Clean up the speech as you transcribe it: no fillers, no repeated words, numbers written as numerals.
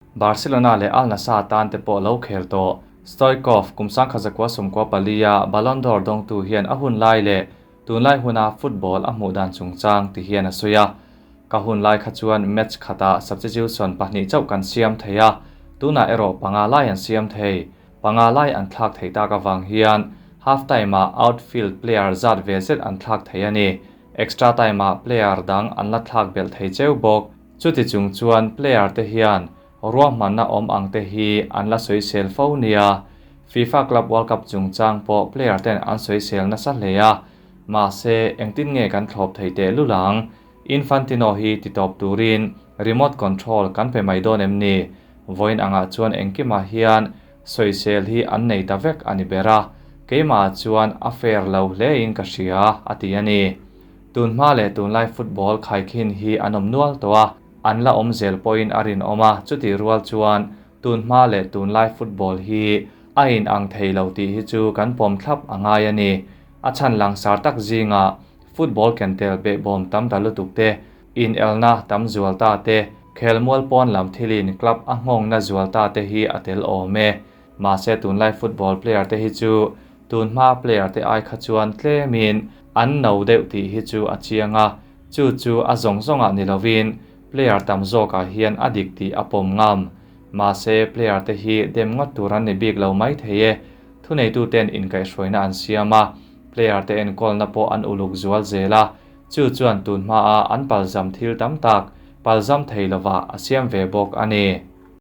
Barcelona leh Al Nassr tan te pawh lo khel tawh. Stoichkov, kum 1994 a Ballon d'Or dawngtu hian a hun lai leh tunlai huna football a hmuh dan chungchang ti hian a sawi a. Ka hun lai kha chuan match khatah substitution pahnih chauh kan siam thei a, tunah erawh panga lai an siam thei. Panga lai an thlak thei tak avang hian half time-ah outfield player zat ve zet an thlak thei a ni. Extra time-ah player dang an la thlak belh thei cheu bawk. Chuti chung chuan player te hian ruahmanna awm ang te hi an la sawisel fo nia. FIFA Club World Cup chungchang pawh player ten an sawisel nasa hle a, mahse engtin nge kan thlawp thei teh lul ang? Infantino hi titawp turin remote control kan pe mai dawn em ni? Vawiin angah chuan engkimah hian sawisel hi an nei ta vek a ni ber a, keimahah chuan a fair lo hlein ka hria, a ti a ni. Tunhma leh tunlai football khaikhin hi an awm nual tawh a, an la awm zel pawhin a rinawm a, chutih rual chuan tunhma leh tunlai football hi a in ang thei lo tih hi chu kan pawm thlap a ngai a ni. A chhan langsar tak zingah football kentel behbawm tam ta lutuk te, inelna tam zual ta te, khelmual pawn lam thilin club a nghawngna zual ta te hi a tel awm e. Mahse tunlai football player te hi chu tunhma player te ai kha chuan tlemin an no deuh tih hi chu a chiang a, chu chu a zawng zawngah ni lovin player tam zawkah hian a dik tih a pawm ngam. Mahse player te hi dem ngawt tur an ni bik lo mai thei e. Thuneituten inkaihhruaina an siam a, player te enkawlna pawh an uluk zual zel a, chu chuan tunhmaa an palzam thil tam tak palzam thei lovah a siam ve bawk a ni.